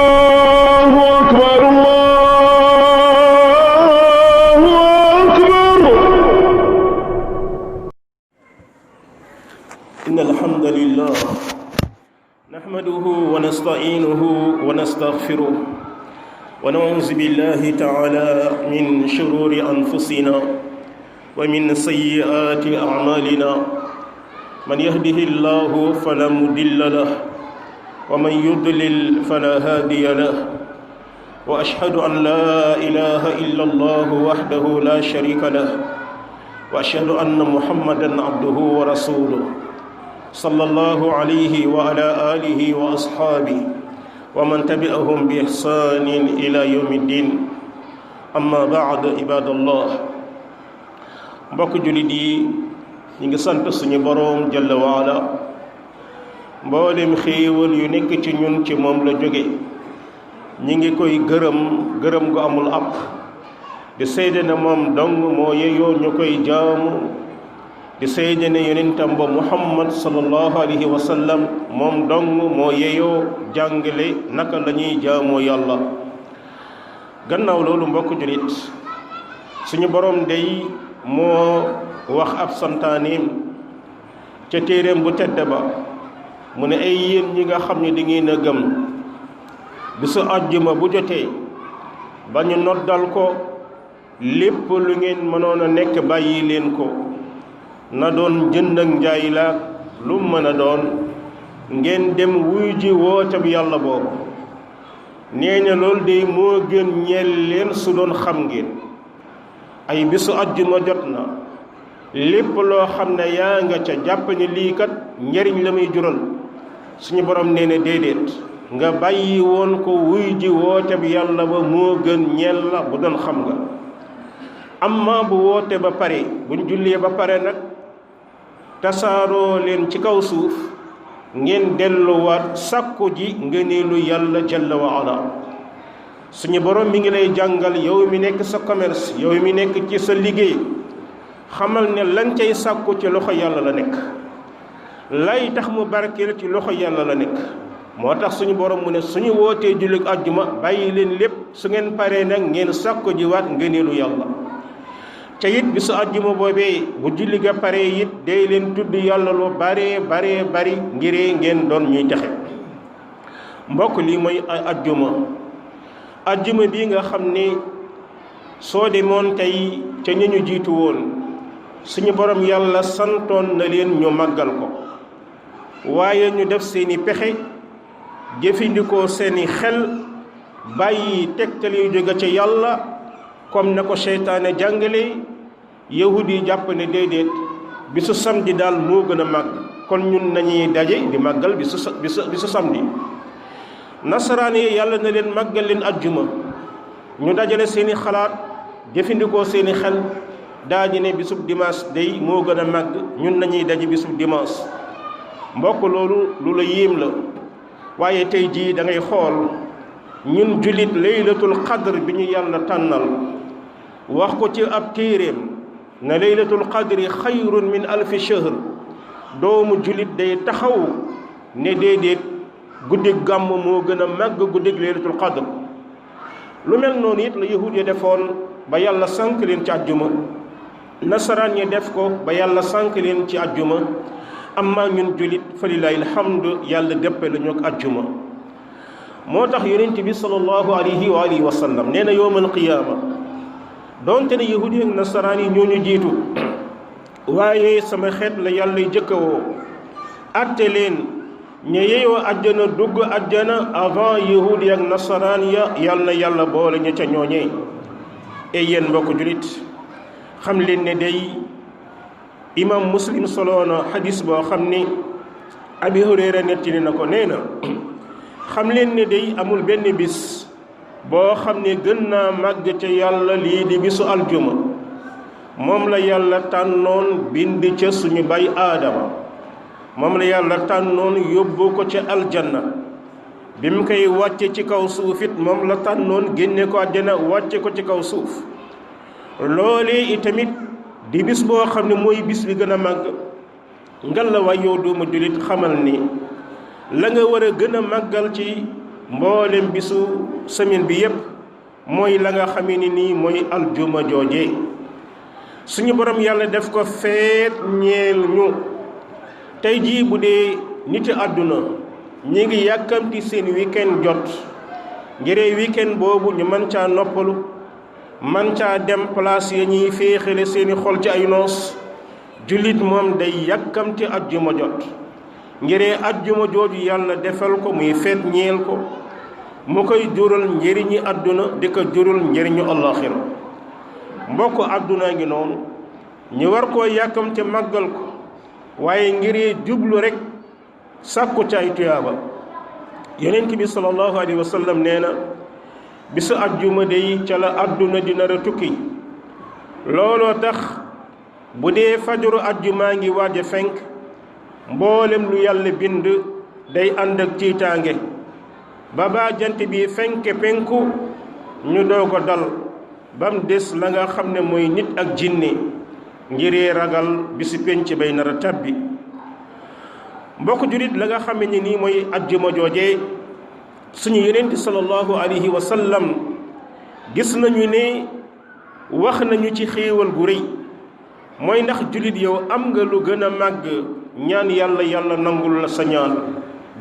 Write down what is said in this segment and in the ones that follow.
الله أكبر الله أكبر. إن الحمد لله نحمده ونستعينه ونستغفره ونعوذ بالله تعالى من شرور أنفسنا ومن سيئات أعمالنا من يهده الله فلا مضل له ومن يضلل فلا هادي له وأشهد أن لا إله إلا الله وحده لا شريك له وأشهد أن محمدا عبده ورسوله صلى الله عليه وعلى آله وأصحابه ومن تبعهم بإحسان إلى يوم الدين أما بعد عباد الله mbokk jullit yi ñi ngi sant suñu boroom jalla waala mboolem xéewal yu nekk ci ñun ci moom la jóge ñi ngi koy gërëm gu amul àpp di seede ne moom dong moo yeyoo ñu koy jaamu di seede ne yonentam ba muhammad sallallahu alayhi wa sallam moom dong moo yeyoo jàngale naka la ñuy jaamoo yàlla gannaaw loolu mbokk jullit suñu boroom day moo wax ab santaaneem ca téeréem bu tedd ba mu ne ay yéen ñi nga xam ne da ngeen a gëm bisu àjjuma bu jotee ba ñu noddal ko lépp lu ngeen mënoon a nekk bàyyi leen ko na doon jënd ak njaay laak lu mën a doon ngeen dem wuy ji woote bi yàlla boobu nee na loolu de moo gën ñeel leen su doon xam ngeen ay bisu àjjuma jot na lépp loo xam ne yaa nga ca jàpp ne lii kat njariñ la muy jural suñu borom nee na déedéet nga bàyyi woon ko wuy ji woote bi yàlla ba moo gën ñeel la bu doon xam nga amma bu woote ba pare buñ jullee ba pare nag tasaaroo leen ci kaw suuf ngeen delluwaat sàkku ji ngëneelu yàlla jalla wa ala suñu borom mi ngi lay jàngal yow mi nekk sa commerce yow mi nekk ci sa liggéey xamal ne lañ cay sàkku ci loxo yàlla la nekk lay tax mu barkeel ci loxo yàlla la nekk moo tax suñu borom mu ne suñu wootee jullit àjjuma bàyyi leen lépp su ngeen paree nag ngeen sàkku ji waat ngëneelu yàlla ca it bi su àjjuma boobee bu julli ga paree it day leen tudd yàlla lu bari ngiree ngeen doon ñuy texe mbokk lii mooy àjjuma bii nga xam ne soo demoon tey ca ñi ñu jiitu woon suñu borom yàlla santoon na leen ñu màggal ko waaye ñu def seeni pexe jëfandikoo seeni xel bàyyi tegtal yu jóge ca yàlla comme na ko seytaane jàngale yahudi yi jàpp ne déedéet bisu samedi daal moo gën a màgg kon ñun nañuy daje di màggal bisu samedi nasaraan yi yàlla na leen màggal leen ajjuma ñu dajale seeni xalaat jëfandikoo seeni xel daañu ne bisub dimanche day moo gën a màgg ñun nañuy daje bisub dimanche mbokk loolu lu la yéem la waaye tey jii da ngay xool ñun jullit laylatul qadr bi ñu yàlla tànnal wax ko ci ab téeréem na laylatul qadri xayrun min alfi shahr doomu jullit day taxaw ne déedéet guddig gàmm moo gën a màgg guddig laylatul qadr lu mel noonu it la yahud ya defoon ba yàlla sànk leen ci àjjuma nasaraan yi def ko ba yàlla sànk leen ci àjjuma amma ñun jullit fa lillahi alhamdu yàlla déppe la ñu ak àjjuma moo tax yonent bi sallallahu alayhi wa alihi wa sallam nee na yowmal qiyaama doonte ne yahud yi ak nasaraan yi ñoo ñu jiitu waaye sama xeet la yàlla jëkkawoo atte leen ña yeyoo àjjana dugg àjjana avant yahudi ak nasaraan ya yal na yàlla boole ña ca ñooñee e yéen mbokk julit xam leen ne day imam muslim soloona xadis boo xam ni abi hurayra nettali na ko nee na xam leen ne day amul benn bis boo xam ne gën naa màgg ca yàlla lii di bisu aljuma moom la yàlla tànnoon bind ca suñu bay aadama moom la yàlla tànnoon yóbbu ko ca aljanna bi mu koy wàcce ci kaw suuf it moom la tànnoon génne ko àjjana wàcce ko ci kaw suuf loolee itamit di bis boo xam ne mooy bis bi gën a màgg ngal la waay yow doomu jullit xamal ni la nga war a gën a màggal ci mboolem bisu semaine bi yépp mooy la nga xamee ni nii mooy aljuma jooje suñu borom yàlla def ko feet ñeel ñu tey jii bu dee niti àdduna ñi ngi yàkkamti seen weekend jot ngiree weekend boobu ñu mën caa noppalu man caa dem place ya ñuy féexale seeni xol ci ay noos jullit moom day yàkkamti ajjuma jot ngiree ajjuma jooju yàlla defal ko muy feet ñeel ko mu koy jural njëriñi àdduna di ko jural njëriñu àllaaxira mbokk àdduna ngi noonu ñu war koo yàkkamte màggal ko waaye ngiree jublu rek sàkku ci ay tuyaaba yonent bi sallallahu alayhi wa sallam nee na bisu ajjuma day ca la àdduna di nar a tukki looloo tax bu dee fajaru ajjumaa ngi waaj a fenk mboolem lu yàlla bind day ànd ak tiitaange ba baa jant bi fenke penku ñu doog a dal bam des la nga xam ne mooy nit ak jinne ngiree ragal bisu penc bay nar a tabbi mbokk julit la nga xam ne nii mooy ajjuma jooje suñu yonent sallallahu alayhi wa sallam gis nañu ne wax nañu ci xéewal gu rëy mooy ndax julit yow am nga lu gën a màgg ñaan yàlla yàlla nangul la sa ñaan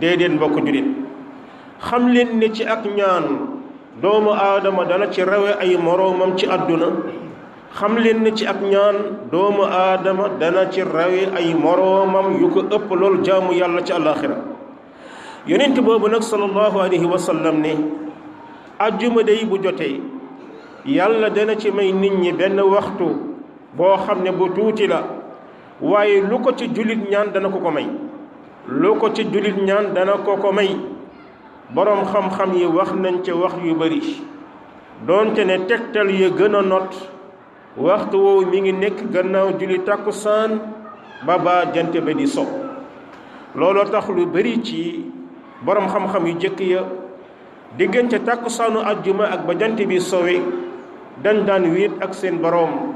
déedéet mbokk julit xam leen ne ci ak ñaan doomu aadama dana ci rawe ay moroomam ci àdduna xam leen ne ci ak ñaan doomu aadama dana ci rawe ay moroomam yu ko ëpp loolu jaamu yàlla ci àllaaxira yonent boobu nag sallallahu alayhi wa sallam ne ajjuma day bu jotee yàlla dana ci may nit ñi benn waxtu boo xam ne bu tuuti la waaye lu ko ci jullit ñaan dana ko ko may lu ko ci jullit ñaan dana ko ko may boroom xam-xam yi wax nañ ca wax yu bari doonte ne tegtal ya gën a not waxtu woowu mi ngi nekk gannaaw julli tàkkusaan ba baa jant ba di so looloo tax lu bari ci boroom xam-xam yu jëkk ya diggante tàkkusaanu ajjuma ak ba jant bi sowe dañ daan wéet ak seen boroom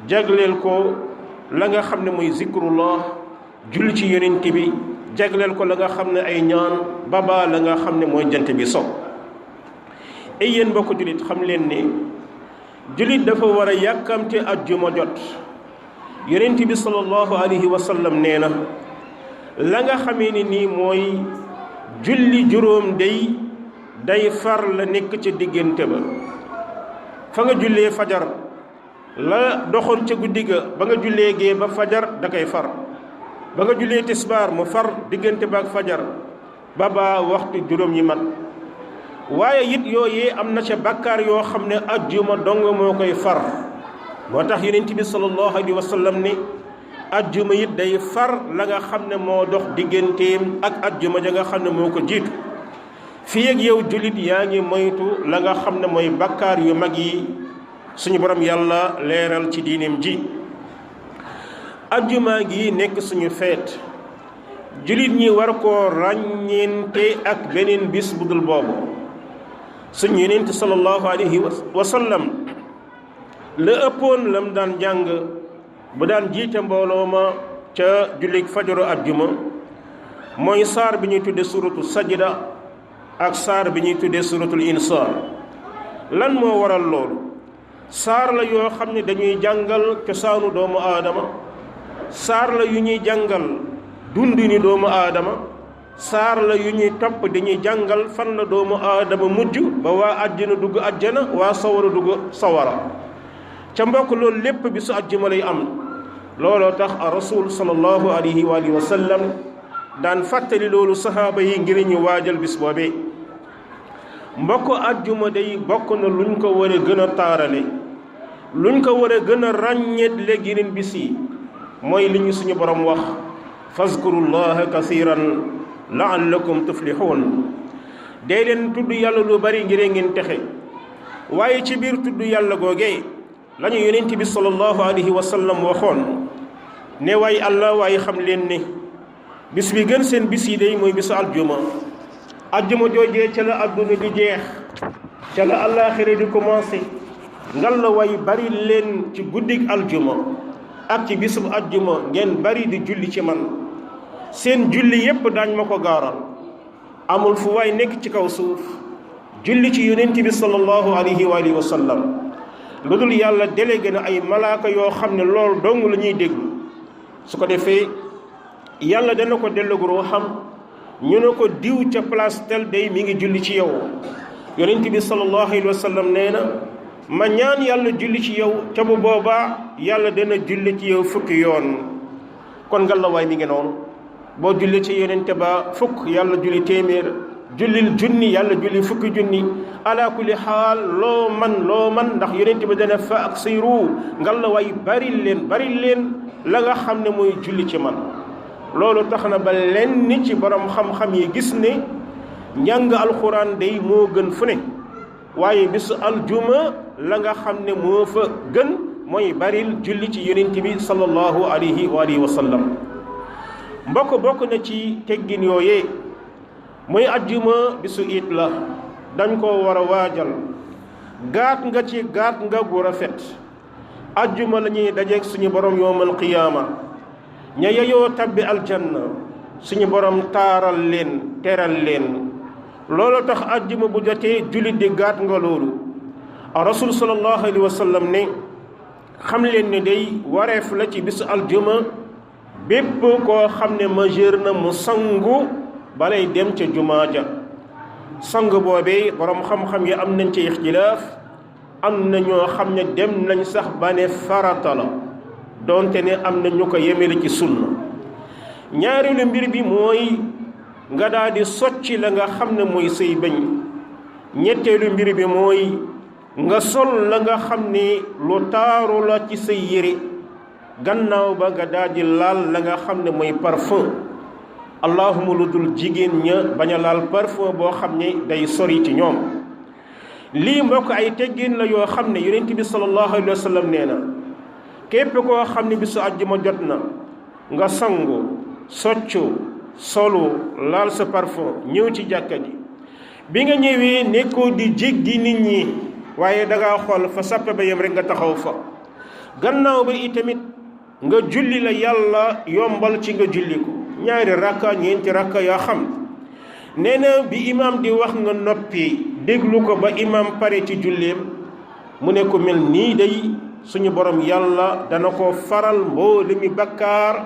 jagleel ko la nga xam ne mooy zikrullah julli ci yonent bi jagleel ko la nga xam ne ay ñaan baba la nga xam ne mooy jant bi so ay yéen mbokk jullit xam leen ne jullit dafa war a yàkkamte ajjuma jot yonent bi sallallahu alayhi wa sallam nee na la nga xamee ni nii mooy julli juróom day far la nekk ca diggante ba fa nga jullee fajar la doxoon ca guddi ga ba nga jullee gee ba fajar da koy far ba nga jullee tisbaar mu far diggante ba ak fajar ba baa waxtu juróom yi mat waaye it yooyee am na ca bàkkaar yoo xam ne ajjuma dong moo koy far moo tax yonent bi sallallahu alayhi wa sallam ne ajjuma it day far la nga xam ne moo dox digganteem ak ajjuma ja nga xam ne moo ko jiitu fii ak yow jullit yaa ngi moytu la nga xam ne mooy bàkkaar yu mag yi suñu borom yàlla leeral ci diineem ji ajjuma gi nekk suñu feet jullit ñi war koo ràññeente ak beneen bis bu dul boobu suñu yonent sallallahu alayhi wa sallam la ëppoon lam daan jàng bu daan jiite mbooloo ma ca jullit fajaru ajjuma mooy saar bi ñuy tudde suratu sajda ak saar bi ñuy tuddee suratul insaan lan moo waral loolu saar la yoo xam ne dañuy jàngal cosaanu doomu aadama saar la yu ñuy jàngal dundini doomu aadama saar la yu ñuy topp dañuy jàngal fan la doomu aadama mujj ba waa àjjana dugg àjjana waa sawara dugg sawara ca mbokk loolu lépp bi su àjjuma lay am looloo tax a rasul sallallahu alayhi wa sallam daan fàttali loolu saxaaba yi ngir ñu waajal bis boobee mbokk àjjuma day bokk na luñ ko war a gën a taarale luñ ko war a gën a ràññeet léegi yeneen bis yi mooy li ñu suñu borom wax fazkurullaha kasiran laallakum tuflihun dee leen tudd yàlla lu bari ngir ngeen texe waaye ci biir tudd yàlla googee lañu yonent bi sallallahu alayhi wa sallam waxoon ne waaye allah waaye xam leen ne bis bi gën seen bis yi day mooy bisu aljuma aljuma joojee ca la adduna di jeex ca la àllaaxira di commencé ngal la way bari leen ci guddig aljuma ak ci bisub aljuma ngeen bari di julli ci man seen julli yépp daañ ma ko gaaral amul fu waay nekk ci kaw suuf julli ci yonent bi sallallahu alayhi wa alihi wa sallam lu dul yàlla délégué na ay malaaka yoo xam ne loolu dong la ñuy déglu su ko defee yàlla dana ko delloog ruuxam ñu ne ko diw ca place tel day mi ngi julli ci yow yonent bi sallallahu alayhi wa sallam nee na ma ñaan yàlla julli ci yow ca bu boobaa yàlla dana julli ci yow fukki yoon kon nga la waay mi ngi noonu boo julli ci yonente ba fukk yàlla julli téeméer jullil junni yàlla julli fukki junni ala kulli xaal loo man ndax yonente ba dana fa ak sayru nga la waay bari leen la nga xam ne mooy julli ci man loolu tax na ba lenn ci borom xam-xam yi gis ne njàng alxuraan day moo gën fu ne waaye bisu aljuma la nga xam ne moo fa gën mooy baril julli ci yonent bi sallallahu alayhi wa alihi wa sallam bokk na ci teggin yooyee mooy aljuma bisu it la dañ koo war a waajal gaat nga gu rafet aljuma la ñuy dajeeg suñu borom yowmal qiyaama ña yeyoo tabbi aljanna suñu borom taaral leen teral leen loolu tax aljuma bu jotee jullit di gaat nga loolu rasul sallallahu alayhi wa sallam ne xam leen ne day wareef la ci bisu aljuma bépp koo xam ne majeur na mu sangu balay dem ca jumaa ja sang boobee borom xam-xam yi am nañ ci ixtilaaf am na ñoo xam ne dem nañ sax ba ne farata la donte ne am na ñu ko yemele ci sunna ñaareelu mbir bi mooy nga daal di socci la nga xam ne mooy say bëñ ñetteelu mbir bi mooy nga sol la nga xam ne lu taaru la ci say yére gannaaw ba nga daal di laal la nga xam ne mooy parfum allahuma lu dul jigéen ña bañ a laal parfum boo xam ne day sori ci ñoom lii mbokk ay teggin la yoo xam ne yonent bi sallallahu alayhi wa sallam nee na képp koo xam ne bisu àjjuma jot na nga sangu soccu solu laal sa parfum ñëw ci jàkka ji bi nga ñëwee nekkoo di jéggi nit ñi waaye dangaa xool fa sàppe ba yem rek nga taxaw fa gannaaw ba itamit nga julli la yàlla yombal ci nga julli ko ñaari rakka ñeenti rakka yaa xam nee na bi imaam di wax nga noppi déglu ko ba imaam pare ci julleem mu ne ko mel nii day suñu borom yàlla dana ko faral mboolemi bakkaar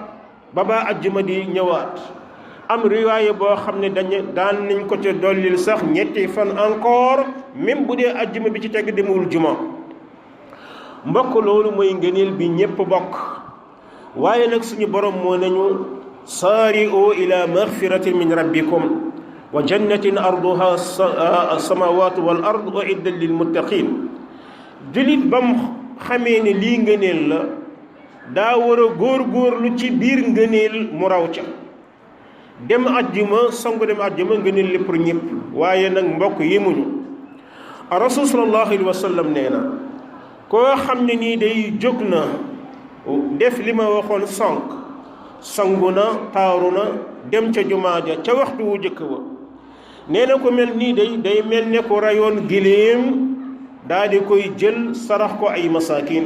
ba ba ajjuma di ñëwaat am riwaaye boo xam ne daan nañ ko te dollil sax ñetti fan encore même bu dee ajjuma bi ci teg demul juma mbokk loolu mooy ngëneel bi ñépp bokk waaye nag suñu borom moo nañu saari'u ila magfiratin min rabbikum wa jannatin arduha as-samawatu wal ardu u'iddat lil muttaqin julit bam xamee ne lii ngëneel la daa war a góorgóorlu ci biir ngëneel mu raw ca dem ajjuma sangu dem ajjuma ngëneel lépp ñëpp waaye nag mbokk yi muñu rasul sallallahu alayhi wa sallam nee na koo xam ne nii day jóg na def li ma waxoon sànq sangu na taaru na dem ca jumaa ja ca waxtu wu jëkk wa nee na ko mel nii day mel ne ko rayoon giléem daa di koy jël sarax ko ay masaakin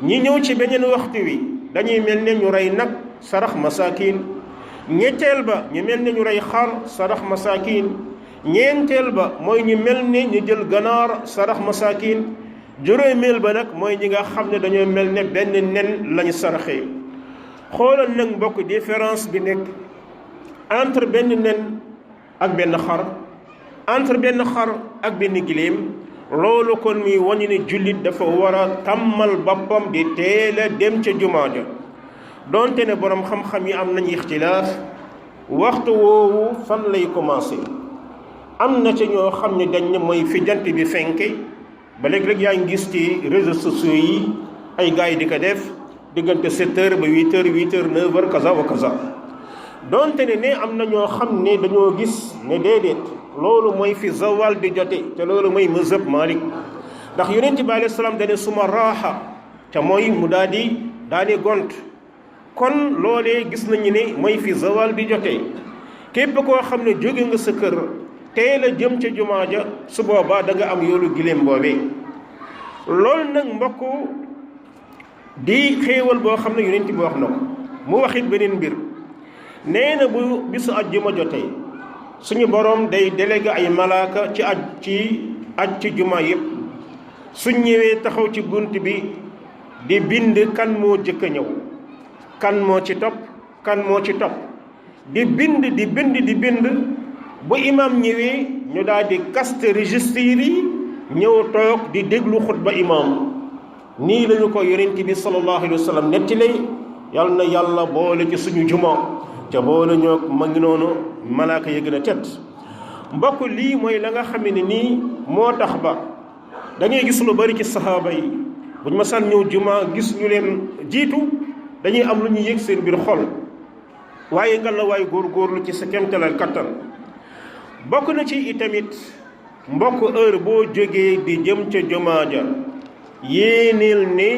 ñi ñëw ci beneen waxtu wi dañuy mel ne ñu rey nag sarax masaakin ñetteel ba ñu mel ne ñu rey xar sarax masaakin ñeenteel ba mooy ñu mel ne ñu jël ganaar sarax masaakin juróomeel ba nag mooy ñi nga xam ne dañoo mel ne benn nen lañu saraxee xoolal nag mbokk différence bi nekk entre benn nen ak benn xar entre benn xar ak benn giléem loolu kon muy wañu ne jullit dafa war a tàmmal boppam di teel a dem ca jumaa ja donte ne borom xam-xam yi am nañu ixtilaaf waxtu woowu fan lay commencé am na ca ñoo xam ne dañ ne mooy fi jant bi fenke ba léeg-léeg yaa ngi gis ci réseaux sociaux yi ay gars yi di ko def diggante 7 heures ba 8 heures 8 heures 9 heures kaza wa kaza donte ne am na ñoo xam ne dañoo gis ne déedéet loolu mooy fi zawal di jote te loolu mooy mazhab Malik ndax yonent bi alayhi salaam dane suma raaxa te mooy mu daal di gont kon loolee gis nañu ne mooy fi zawal di jote képp koo xam ne jóge nga sa kër teel a jëm ca jumaa ja su boobaa da nga am yoolu giléem boobee loolu nag mbokk di xéewal boo xam ne yonent bi wax na ko mu waxit beneen mbir nee na bu bisu ajjuma jotee suñu borom day délégué ay malaaka ci aj ci juma yépp suñ ñëwee taxaw ci bunt bi di bind kan moo jëkk a ñëw kan moo ci topp kan moo ci topp di bind bu imam ñëwee ñu daal di kaste registre yi ñëw toog di déglu xutba imam nii lañu ko yonent bi sallallahu alayhi wa sallam nettali yal na yàlla boole ci suñu juma te boole ñoo ma ngi noonu malaaka yi gën a tedd mbokk lii mooy la nga xam ne nii moo tax ba da ngay gis lu bari ci saxaaba yi bu ñu ma sàn ñëw juma gis ñu leen jiitu dañuy am lu ñuy yëg seen biir xol waaye nga la waay góorgóorlu ci sa kemtalal kattan bokk na ci itamit mbokk heure boo jógee di jëm ca jumaa ja yéeneel ne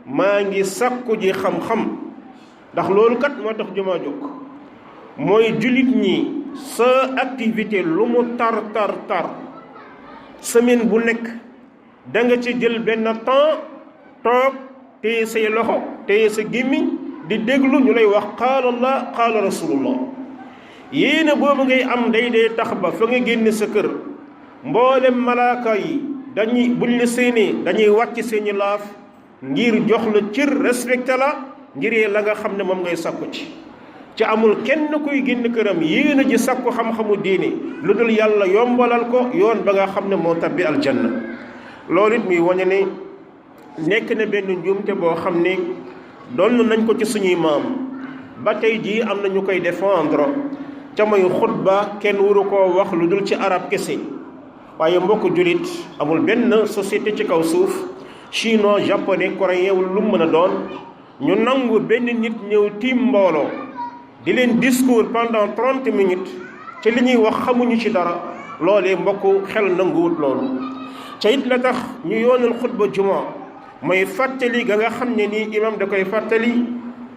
maa ngi sakku ji xam-xam ndax loolu kat moo tax jumaa jóg mooy jullit ñi sa activité lu mu tar semaine bu nekk da nga ci jël benn temps toog téye say loxo téye sa gémmiñ di déglu ñu lay wax qaala allah qaala rasulullah yéena boobu ngay am day tax ba fa nga génne sa kër mboolem malaaka yi dañuy buñ la séenee dañuy wàcc seeni laaf ngir jox la cër respecté la ngir la nga xam ne moom ngay sakku ci amul kenn kuy génn këram yéena ji sakku xam-xamu diine lu dul yàlla yombalal ko yoon ba nga xam ne moo tabbi aljanna loolu it muy wañe ne nekk na benn njuumte boo xam ne doon nañ ko ci suñuy maam ba tey jii am na ñu koy défendre ca mooy xutba kenn waru koo wax lu dul ci arab kese waaye mbokk julit amul benn société ci kaw suuf chinois japonais coréen wala lu mën a doon ñu nangu benn nit ñëw tiim mbooloo di leen discours pendant 30 minutes ci li ñuy wax xamuñu ci dara loolee mbokk xel nanguwut loolu ca it la tax ñu yoonal xutba juma mooy fàttali ga nga xam ne nii imam da koy fàttali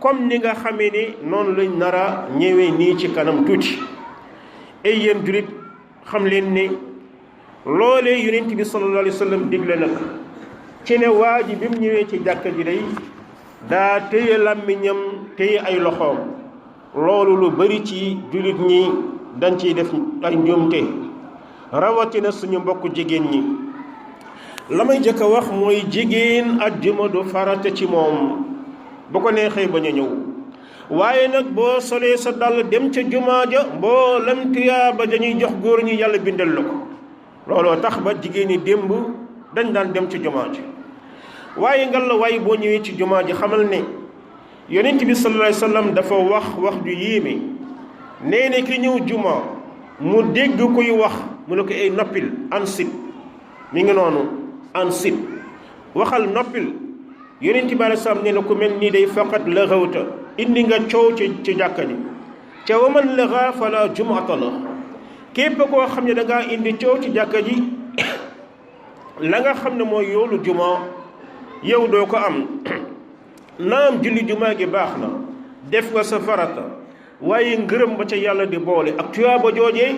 comme ni nga xamee ni noonu lañ nar a ñëwee nii ci kanam tuuti ay yéen julit xam leen ni loolee yonent bi sallallahu alayhi wa sallam digle nag ci ne waa ji bi mu ñëwee ci jàkka ji day daa téye làmmiñam téye ay loxoom loolu lu bari ci julit ñi dañ ciy def ay njuumte rawatina suñu mbokk jigéen ñi la may jëkk a wax mooy jigéen ajjuma du farata ci moom bu ko neexee bañ a ñëw waaye nag boo solee sa dàll dem ca jumaa ja mboolem tuyaaba dañuy jox góor ñi yàlla bindal la ko looloo tax ba jigéen ñi démb dañ daan dem ci jumaa ji waaye ngal la waaye boo ñëwee ci jumaa ji xamal ne yonent bi sallallahu alayhi wa sallam dafa wax ju yéeme nee na ki ñëw jumaa mu dégg kuy wax mu ne ko ay noppil ansit mi ngi noonu ansit waxal noppil yonent bi alei salaam nee na ku mel nii day faqat la xawta indi nga coow ci jàkka ji ca wa man laxa fala jumuata la képp koo xam ne da ngaa indi coow ci jàkka ji la nga xam ne mooy yoolu juma yow doo ko am naam julli juma gi baax na def nga sa farata waaye ngërëm ba ca yàlla di boole ak tuyaaba joojee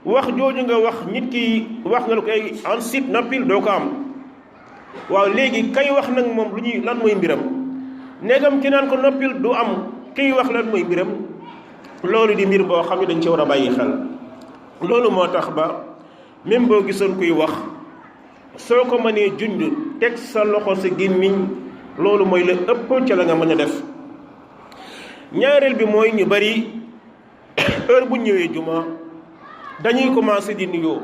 wax jooju nga wax nit ki wax nga lu koy ensuite noppil doo ko am waaw léegi kay wax nag moom lu ñuy lan mooy mbiram néegam ki naan ko noppil du am kiy wax lan mooy mbiram loolu di mbir boo xam ne dañ ci war a bàyyi xel loolu moo tax ba même boo gisoon kuy wax soo ko mënee junj teg sa loxo sa gémmiñ loolu mooy la ëpp ca la nga mën a def ñaareel bi mooy ñu bari heure bu ñëwee juma dañuy commencé di nuyoo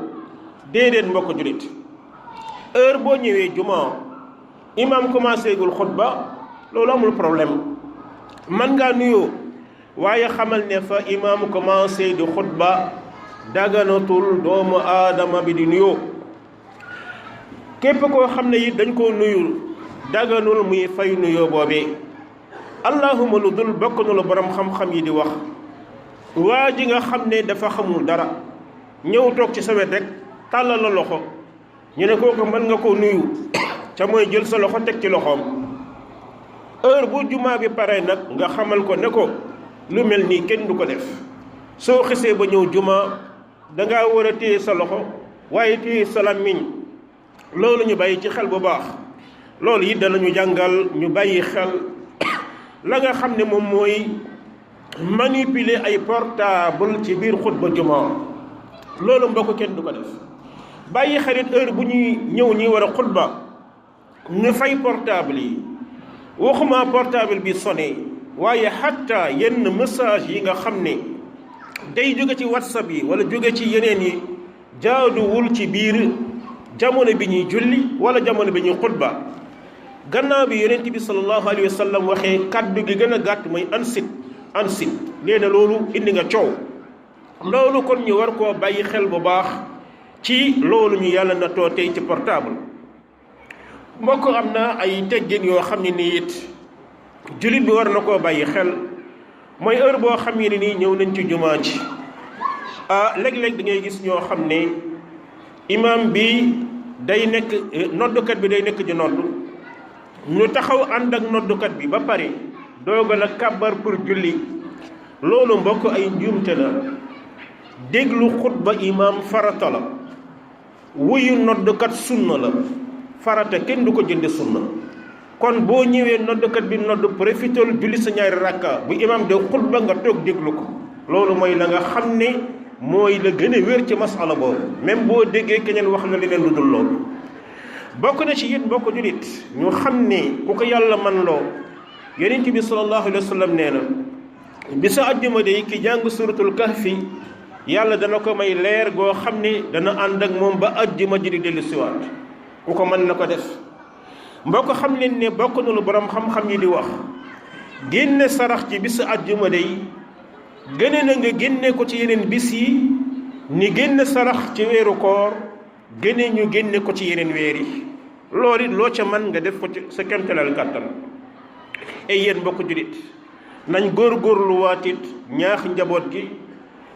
déedéet mbokk julit heure boo ñëwee juma imam commencé gul xutba loolu amul problème man ngaa nuyoo waaye xamal ne fa imam commencé di xutba daganatul doomu aadama bi di nuyoo képp koo xam ne it dañ koo nuyul daganul muy fay nuyoo boobee allahuma lu dul bokk na la borom xam-xam yi di wax waa ji nga xam ne dafa xamul dara ñëw toog ci sa wet rek tàllal la loxo ñu ne kooku mën nga koo nuyu ca mooy jël sa loxo teg ci loxoom heure bu jumaa bi pare nag nga xamal ko ne ko lu mel nii kenn du ko def soo xisee ba ñëw jumaa dangaa war a téye sa loxo waaye téye sa làmmiñ loolu ñu bàyyi ci xel bu baax loolu it danañu jàngal ñu bàyyi xel la nga xam ne moom mooy manipuler ay portable ci biir xutba juma loolu mbokk kenn du ko def bàyyi xarit heure bu ñuy ñëw ñi war a xutba ñu fay portable yi waxuma portable bi sonné waaye xatta yenn message yi nga xam ne day jóge ci whatsapp yi wala jóge ci yeneen yi jaaduwul ci biir jamono bi ñuy julli wala jamono bi ñuy xutba gannaaw bi yonent bi sallallahu alayhi wa sallam waxee kaddu gi gën a gàtt mooy ansit nee na loolu indi nga coow loolu kon ñu war koo bàyyi xel bu baax ci loolu ñu yàlla na too tey ci portable mbokk am na ay teggin yoo xam ne nii it jullit bi war na koo bàyyi xel mooy heure boo xam ne nii ñëw nañ ci jumaa ji léeg-léeg da ngay gis ñoo xam ne imam bi day nekk noddukat bi day nekk di nodd ñu taxaw ànd ak noddukat bi ba pare doogal a kàbbar pour julli loolu mbokk ay njuumte la déglu xutba imam farata la wuyu noddukat sunna la farata kenn du ko jënde sunna kon boo ñëwee noddukat bi nodd profitol julli sa ñaari rakka bu imam de xutba nga toog déglu ko loolu mooy la nga xam ne mooy la gën a wér ci masala boobu même boo déggee keneen wax na leneen lu dul loolu bokk na ci it mbokk julit ñu xam ne ku ko yàlla man loo yonent bi sallallahu alayhi wa sallam nee na bi sa àjjuma de ki jàng suratul kahfi yàlla dana ko may leer goo xam ne dana ànd ak moom ba àjjuma ji di dellu siwaat ku ko mën na ko def mbokk xam leen ne bokk na lu borom xam-xam yi di wax génne sarax ci bisu àjjuma de gëne na nga génne ko ci yeneen bis yi ni génne sarax ci weeru koor gëne ñu génne ko ci yeneen weer yi loolu it loo ca man nga def ko ci sa kemtalal kàttan ay yéen mbokk julit nañ góorgóorlu waatit ñaax njaboot gi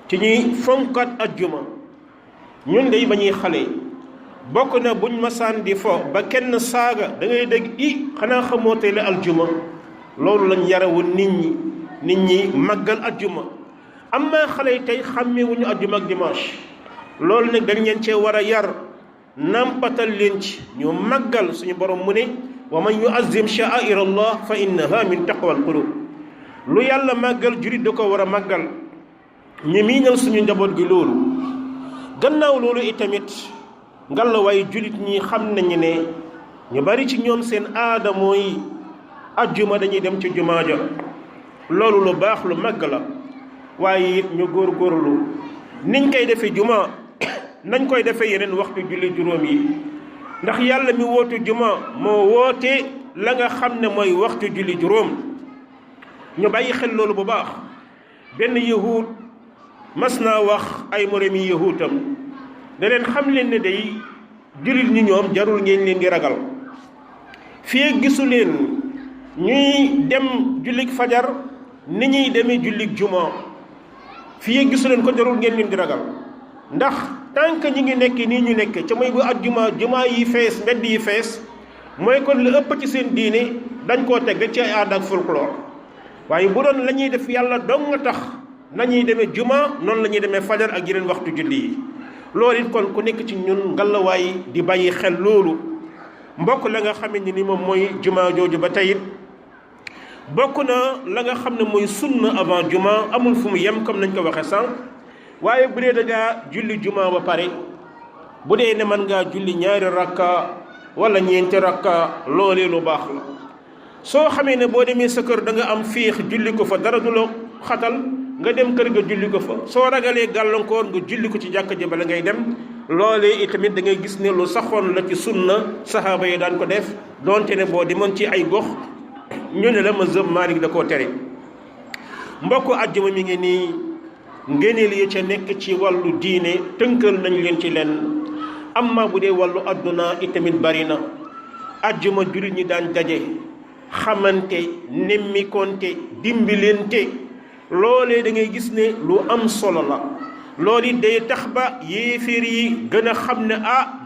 ci ñuy fonkat ajjuma ñun day ba ñuy xale bokk na buñ masaan di fo ba kenn saaga da ngay dégg xanaa xamoo tey la aljuma loolu lañ yarawul nit ñi màggal ajjuma am na xale yi tey xàmmewuñu ajjuma ak dimanche loolu nag dañ leen cee war a yar nampatal leen ci ñu màggal suñu borom mu ne wa man yuazzim sha'air allah fa innaha min taqwa al qulub lu yàlla màggal jurit da ko war a màggal ñu miinal suñu njaboot gi loolu gannaaw loolu itamit ngalla waaye julit ñi xam nañu ne ñu bari ci ñoom seen aada mooy ajjuma dañuy dem ci jumaa ja loolu lu baax lu màgg la waaye it ñu góorgóorlu niñ koy defee juma nañ koy defee yeneen waxtu julli juróom yi ndax yàlla mi wootu juma moo woote la nga xam ne mooy waxtu julli juróom ñu bàyyi xel loolu bu baax benn yahud mas naa wax ay moromi yahuutam ne leen xam leen ne day jullit ñi ñoom jarul ngeen leen di ragal fii gisu leen ñuy dem jullik fajar ni ñuy demee jullik juma fii gisu leen ko jarul ngeen leen di ragal ndax tant que ñi ngi nekk nii ñu nekk ca mooy bu ajjuma juma yi fees mbedd yi fees mooy kon lu ëpp ci seen diine dañ koo teg rek ci ay aada ak folklore waaye bu doon la ñuy def yàlla dong nga tax nañuy demee juma noonu la ñuy demee fajar ak yeneen waxtu julli yi loolu it kon ku nekk ci ñun ngalawaay di bàyyi xel loolu mbokk la nga xamante ni moom mooy juma jooju ba tey it bokk na la nga xam ne mooy sunna avant juma amul fu mu yem comme nañ ko waxee sànq waaye bu dee da ngaa julli juma ba pare bu dee ne mën ngaa julli ñaari rakka wala ñeenti rakka loolee lu baax la soo xamee ne boo demee sa kër da nga am féex julli ko fa dara du la xatal nga dem kër nga julli ko fa soo ragalee gàllankoor nga julli ko ci jàkka ji bala ngay dem loolee itamit da ngay gis ne lu saxoon la ci sunna saxaaba yi daan ko def donte ne boo demoon ci ay gox ñu ne la mazhab Maalik da koo tere mbokku àjjuma mi ngi nii ngëneel yi ca nekk ci wàllu diine tënkal nañ leen ci lenn amma bu dee wàllu adduna itamit bari na àjjuma jullit ñi daan daje xamante nemmikonte dimbilente loolee da ngay gis ne lu am solo la loolu it day tax ba yéeféer yi gën a xam ne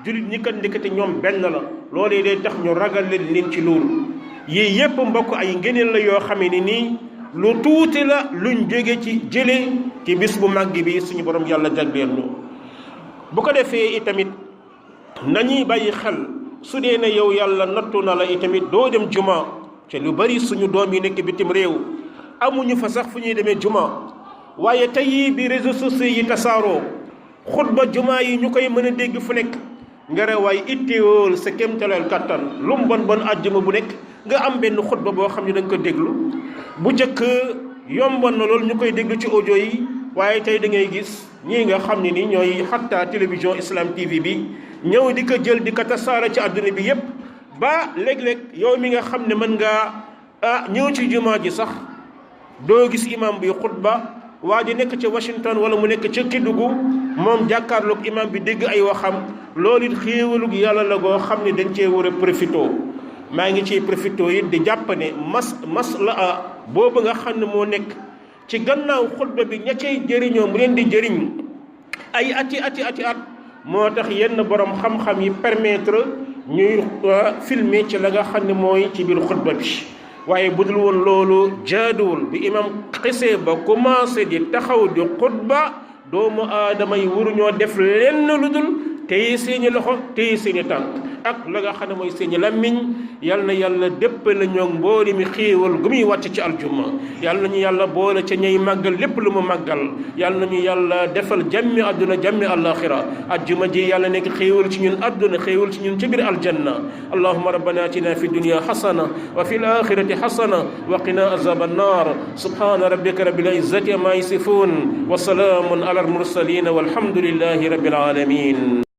jullit ñi kat ndekete ñoom benn la loolee day tax ñu ragal leen ci loolu yii yépp mbokk ay ngëneel la yoo xamee ne nii lu tuuti la luñ jóge ci jële ci bis bu màgg bi suñu borom yàlla jagleel lu bu ko defee itamit nañuy bàyyi xel su dee ne yow yàlla nattu na la itamit doo dem juma te lu bari suñu doom yi nekk bitim réew amuñu fa sax fu ñuy demee juma waaye tey bi réseaux sociaux yi tasaaroo xutba juma yi ñu koy mën a dégg fu nekk nga rewaay itteewool sa kéemtaleel kattan lu mu bon àjjuma bu nekk nga am benn xutba boo xam ne da nga ko déglu bu njëkk yomboon na loolu ñu koy déglu ci audio yi waaye tey da ngay gis ñii nga xam ne ni ñooy xatta télévision Islam TV bi ñëw di ko jël di ko tasaara ci àdduna bi yépp ba léeg-léeg yow mi nga xam ne mën ngaa ñëw ci jumaa ji sax doo gis imam bi xutba waa ji nekk ca Washington wala mu nekk ca Kédougou moom jàkkaarloog imam bi dégg ay waxam loolu it xéewalug yàlla la goo xam ne dañ cee war a profité maa ngi ciy profité it di jàpp ne maslaa boobu nga xam ne moo nekk ci gannaaw xutba bi ña cay jëriñoo mu leen di jëriñ ay ati at moo tax yenn borom xam-xam yi permettre ñuy filmer ci la nga xam ne mooy ci biir xutba bi waaye bu dul woon loolu jaaduwul bi imam xisee ba commencé di taxaw di xutba doomu aadama yi waruñoo def lenn lu dul téye seeni loxo téye seeni tànk ak la nga xam ne mooy seeni làmmiñ yal na yàlla dépp la ñoo mbooli mi xéewal gu muy wàcc ci aljuma yal nañu yàlla boole ca ñay màggal lépp lu mu màggal yal nañu yàlla defal jàmmi àdduna jàmmi àllaaxira aljuma ji yàlla nekk xéewal ci ñun àdduna xéewal ci ñun ci biir aljanna allahumma rabbana atina fi dunya xasana wa fi alaxirati xasana wa qina azab annar subhana rabbika rabbil izzati amma yasifun wa salaamun ala almursalin walhamdulillahi rabbil alamin